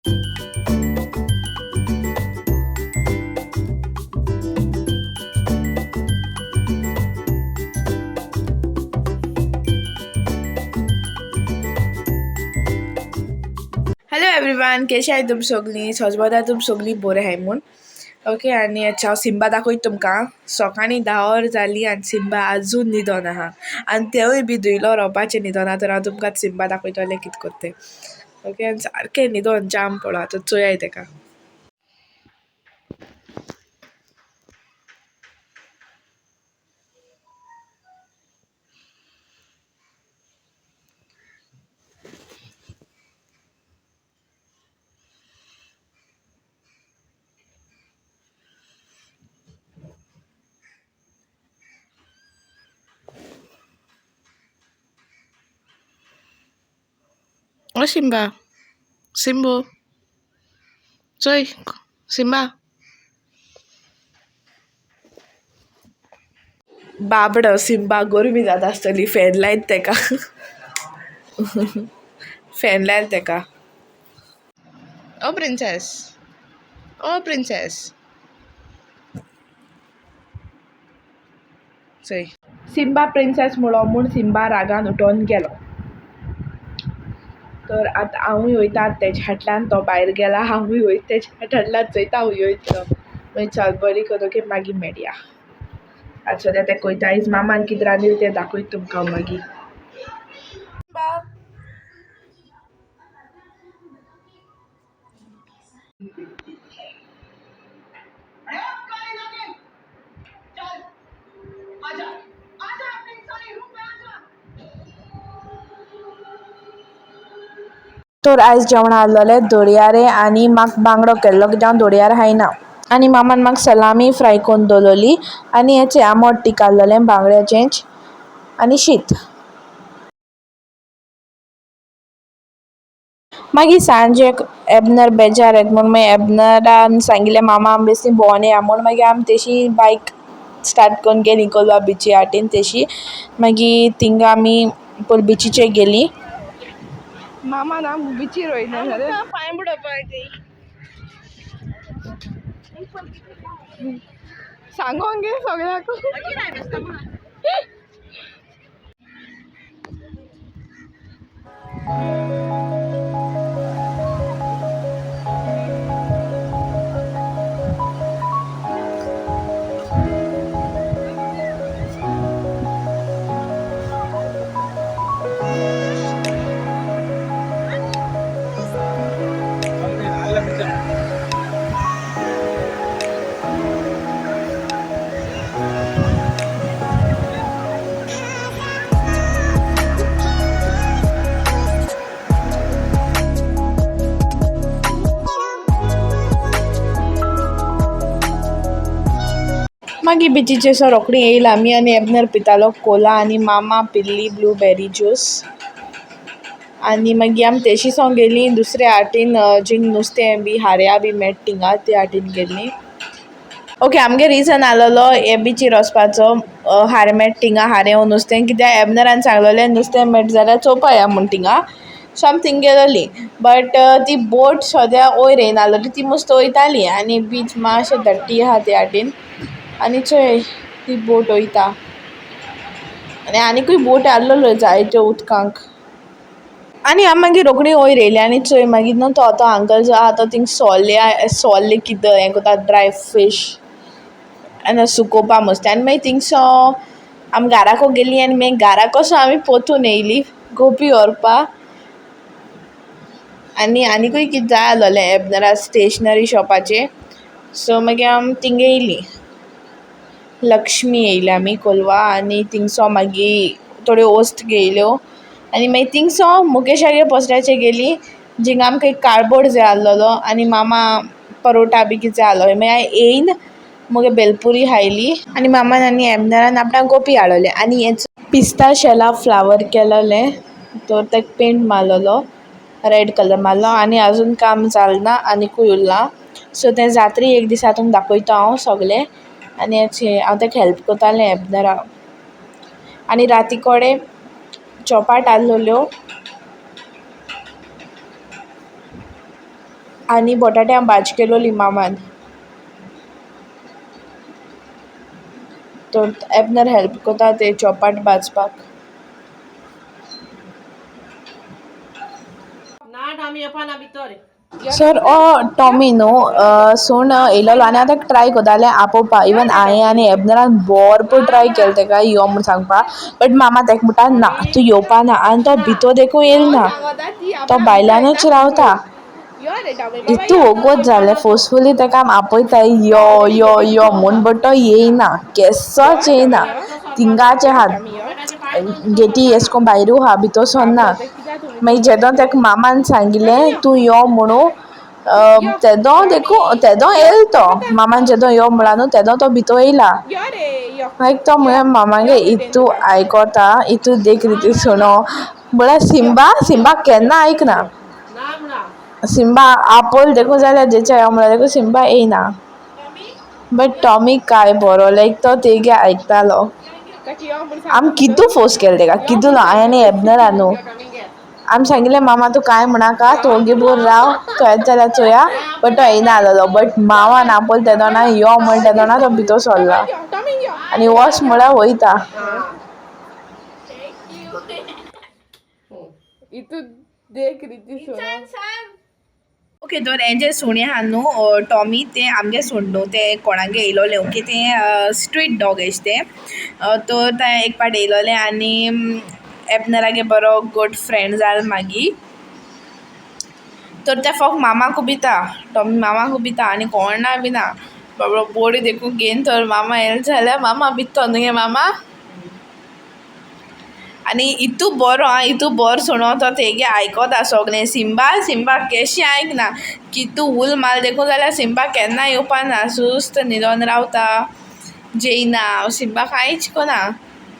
Hello everyone, केशी आहाय तुम सोगलीं? सोजमोता तुम सोगलीं बोरें आहाय म्हूण. ओके, आनी अच्छा हांव सिम्बा दाखयता तुमकां. सोकाणी 10 वर जालीं आनी सिम्बा आजून न्हिदोन आहा आनी तेवूय बी धुयलो रोवपाचें न्हिदोना. तर हांव तुमकां सिम्बा दाखयतलें कित कोत्ता तें. ओके, आनी सारकें न्हिदोन जाम पडो आतां चोयाय तेका. ओ सिम्बा, सिम्बो, चोय सिम्बा. बाबडो सिम्बा, गोरमी जाता आसतली. फॅन लायत तेका, फॅन लायल तेका. ओ प्रिंसेस, ओ प्रिंसेस, चोय. सिम्बा प्रिंसेस म्हणलो म्हूण सिम्बा रागान उठोन गेलो. तर आतां हांवूय वयता तेज्या फाटल्यान. तो भायर गेला, हांवूय वयता तेज्या फाटल्यान. चोयता हुंय वयता तो. मागीर चल बरी कर. ओके, मागीर मेळया. आतां सद्या तेका वयता. आयज मामान कितें रांदिल्लें तें दाखयता तुमकां मागीर. तर आयज जेवण आहलोलें दोडयारे आनी म्हाक बांगडो केल्लो कित्याक हांव दोडयार खायना. आनी मामान म्हाका सलामी फ्राय करून दवरलोली आनी हेचें आमोट तीख आहलोलें बांगड्याचेंच आनी शीत. मागीर सांजेक एबनर बेजार येत म्हूण मागीर एबनरान सांगिल्लें, मामा आम बेस्टी भोंवोन येया म्हूण. मागीर आम तेशी बायक स्टार्ट कोन्न गेलीं कोलवा बिची आटेन. तेशी मागीर थिंगा आमी पोयल बिचीचेर गेलीं. मामा ना बिचीर वयता, पांय बुडोवपा. सांगोंक गे सगळ्याक. मागीर बिचीचेर सो रोखडी येयला आमी आनी एबनर पितालो कोला आनी मामा पिल्ली ब्लूबेरी ज्यूस. आनी मागीर आमी तेशी सावन गेलीं दुसऱ्या आटीन, जिंग नुस्तें बी हाऱ्या बी मेळटा थिंगा, ते आटीन गेल्लीं. ओके, आमगे रिजन आसलेलो हे बिचीर वचपाचो, हारें मेळटा थिंगा, हारें वो नुस्तें, कित्याक एबनरान सांगलोलें नुस्तें मेळटा जाल्यार चोवपा या म्हूण थिंगा. सो आमी थिंग गेलोलीं, बट ती बोट सोद्या वयर येयनासलोली, ती मस्त वयताली. आनी बीच मातशें डट्टी आहा ते आटीन. आनी चोय ती बोट वयता आनी आनिकूय बोट आहलोल्यो जायत्यो उदकांक. आनी आमी मागीर रोखडी वयर येयली. आनी चोय मागीर न्हू तो तो अंकल जो आहा तो थिंग सोले सोले कितें हें कोता, ड्राय फीश आनी सुकोवपा मस्त. आनी मागीर थिंगसो आमी घाराको गेलीं आनी मागीर घाराकोसो आमी पोतून येयली गोपी व्हरपा. आनी आनिकूय कितें जाय आसलोलें एबनरा स्टेशनरी शॉपाचेर. सो मागीर आमी थिंग येयलीं, लक्ष्मी येयली आमी कोलवा. आनी थिंगसो मागीर थोड्यो वस्त घेयल्यो आनी मागीर थिंगसो मुकेशागे पसऱ्याचे गेलीं, जिंगा आमकां एक कार्डबोर्ड जाय आसलोलो आनी मामा परोटा बी कितें जाय आसलोलें. मागीर येयन मुगे भेलपुरी खायली आनी मामान आनी एबनरान आपणाक गोपी हाडलोलें. आनी हें पिस्ता शेला फ्लावर केलोलें, तर तेका पेंट मारलोलो, रेड कलर मारलो. आनी आजून काम जालें ना, आनिकूय उरलां. सो तें जात्री एक दिसा तुमकां दाखयता हांव सोगलें. आनी हांव तेका हेल्प कोतालें एबनरा. आनी राती कोडे चोपाट आहलोल्यो. आनी बोटाट्यां भाजी केलोली मामान. तर एबनर हेल्प कोता ते चोपाट भाजपाक. सर हो टॉमी न्हू सूण येयलोलो आनी हांव ताका ट्राय कोतालें आपोवपा. इवन हांयें आनी एबनरान भोरपूर ट्राय केलें तेका यो म्हूण सांगपा, बट मामा तेका म्हणटा ना तूं येवपा ना. आनी तो भितोर देखून येयल ना, तो भायल्यानूच रावता. इतू वोगोत जालें फोर्सफुली तेका आमी आपयताय यो यो यो म्हूण, बट तो येयना, केसोच येयना. थिंगाचे आहा, गेटी एशे कोन्न भायरू आहा, भितोर सोरना. मागीर जेदों तेका मामान सांगिल्लें तूं यो म्हणून, तेदों देखून तेदों येयल तो. मामान जेदों यो म्हळां न्हू तेदों तो भितोर येयला. मागीर तो मुगे मामागे इतू आयकोता, इतू देख रिती सुणो म्हळ्यार सिम्बा सिम्बा केन्ना आयकना. सिम्बा आपोयल देखून जाल्यार जेच्या यो म्हळ्यार देखून सिम्बा येयना. बट टॉमी काय बरो, लायक तो तेगे आयकतालो. आमी कितू फोर्स केले तेका, कितू न्हू, हांवें आनी एबनरा न्हू, आमी सांगिल्लें मामा तूं कांय म्हणाका, तूं ओगी बोर राव, तो येता जाल्यार चोया. बट तो येयना आसलेलो. बट मामान आपोयल तेदोना यो म्हण तेदोना तो भितोर सोरला आनी वोस म्हळ्यार वयता. ओके, तर हें जें सुणें आहा न्हू टॉमी, तें आमगे सुण न्हू, तें कोणागे येयलोलें. ओके, तें स्ट्रीट डॉग एशें तें. तर तें एक पाट येयलोलें आनी एबनरागे बरो गूड फ्रेंड जाल मागीर. तर तें फोक्त मामाकू भिता, टॉमी मामाकू भिता आनी कोणा भिना. बाबडो बोडी देखून घेन तर मामा येयल जाल्यार मामा भितो न्हू गे मामा. आनी इतू बरो आं, इतू बरो सुणो तो, तेगे आयकोता सोगलें. सिम्बा सिम्बा केशें आयकना, कितू उल माल देखून जाल्यार सिम्बा केन्ना येवपा ना, सुस्त न्हिदोन रावता, जेयना सिम्बा, कांयच कोना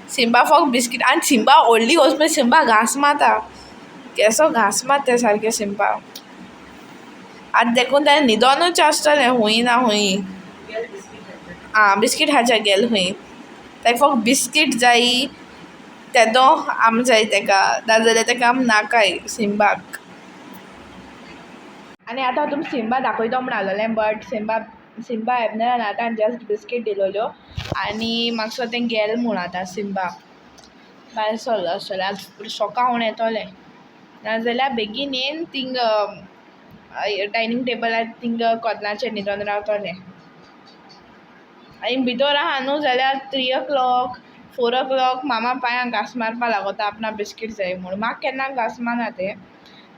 सिम्बा, फोक्त बिस्कीट. आनी सिम्बा व्हडली वोस पळय, सिम्बा घांस मारता, केसो घांस मारता तें सारकें सिम्बा. आतां देखून तें न्हिदोनूच आसतलें हुंय ना हुंय. आं, बिस्कीट खावच्या गेल खूंय. ताका फोक्त बिस्कीट जायी तेदो आम जाय तेका, नाजाल्यार तेका आम नाकाय सिम्बाक. आनी आतां हांव तुमकां सिम्बा दाखयतो म्हूण आसलोलें, बट सिम्बा सिम्बा एबनरान आतां जस्ट बिस्कीट दिलोल्यो आनी मातसो तें गेल म्हूण. आतां सिम्बा भायर सरलो आसतलें, आतां सोका म्हूण येतोलें, नाजाल्यार बेगीन येयन थिंग डायनींग टेबलार थिंग कोदलाचेर न्हिदोन रावतोलें. आनी भितोर आहा न्हू जाल्यार 3 o'clock 4 o'clock मामा पांयांक घांस मारपा लागोता, आपणा बिस्कीट जाय म्हूण. म्हाका केन्ना घांस मारना तें,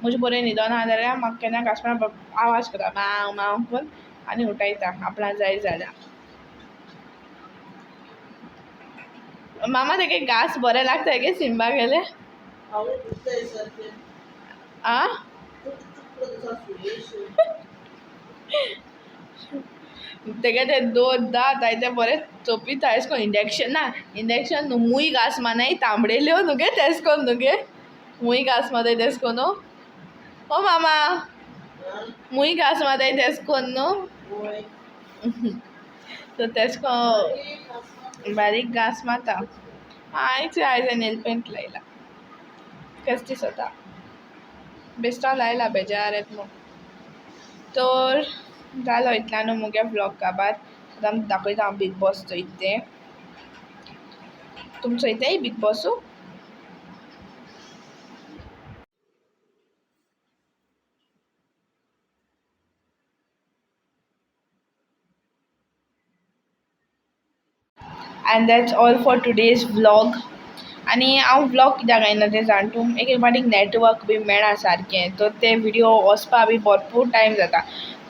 म्हजे बरें न्हिदोन आहा जाल्यार म्हाका केन्ना घांस मारना, आवाज करता माव माव करून आनी उठायता आपणा जाय जाल्यार. मामा तेगे घांस बरें लागता गे सिम्बा गेले आ. तेगे ते दोन दांत आहाय ते बरे चोपिता एशें कोन्न इंजेक्शन ना, इंजेक्शन न्हू, मूय घांस मारनाय तांबडेल्यो न्हू गे तेश कोन्न न्हू गे, मूय घांस मारताय तेश कोन्न. ओ मामा, मूय घांस मारताय तेश कोन्न न्हू, सो तेश कोन्न बारीक घांस मारता. हांयच आयज नेल पेंट लायला, केस दिसता बेश्टो लायला, बेजार येत म्हूण. तर जालो इतल्यानू मुगे व्लॉग काबार. आतां आमी दाखयता हांव बीग बॉस चोयत तें. तुमी चोयताय बीग बॉसू? And that's all for today's vlog. आनी हांव व्लॉग कित्याक घायना तें जाण तूं, एक एक फावटी नॅटवर्क बी मेळना सारकें, तर ते विडियो वचपा बी भरपूर टायम जाता.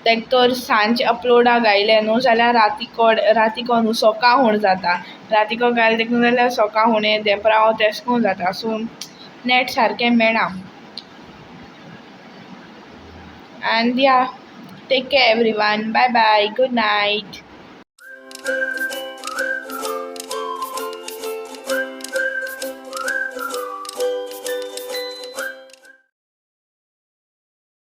तेक तर सांजचे अपलोडा घायले न्हू जाल्यार रातीकोड रातीको न्हू सोका हूण जाता, रातीको घायले देखून जाल्यार सोका हुणे देंपराव तेश कोन जाता. सो नॅट सारकें मेळना. And yeah, take care everyone, bye bye, good night.